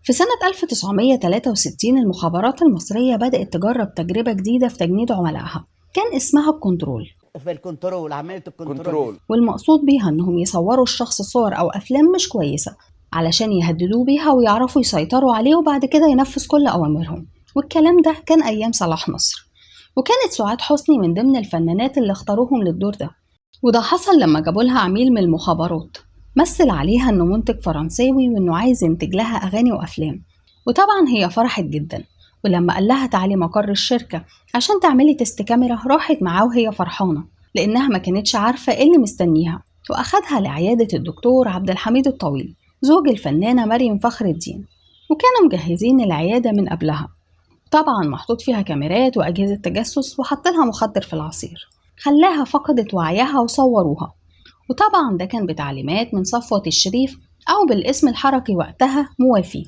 في سنة 1963 المخابرات المصرية بدأت تجرب تجربة جديدة في تجنيد عملائها، كان اسمها الكنترول. في الكنترول، عملية الكنترول. كنترول. والمقصود بيها انهم يصوروا الشخص صور او افلام مش كويسة علشان يهددوه بيها ويعرفوا يسيطروا عليه وبعد كده ينفذ كل اوامرهم. والكلام ده كان ايام صلاح نصر، وكانت سعاد حسني من ضمن الفنانات اللي اختاروهم للدور ده. وده حصل لما جابوا لها عميل من المخابرات مثل عليها انه منتج فرنساوي وانه عايز ينتج لها اغاني وافلام، وطبعا هي فرحت جدا. ولما قال لها تعالي مقر الشركة عشان تعملي test كاميرا راحت معاه وهي فرحانة لأنها ما كانتش عارفة ايه اللي مستنيها، وأخدها لعيادة الدكتور عبد الحميد الطويل زوج الفنانة مريم فخر الدين، وكانوا مجهزين العيادة من قبلها، طبعا محطوط فيها كاميرات وأجهزة تجسس، وحط لها مخدر في العصير خلاها فقدت وعيها وصوروها. وطبعا ده كان بتعليمات من صفوت الشريف أو بالاسم الحركي وقتها موافي.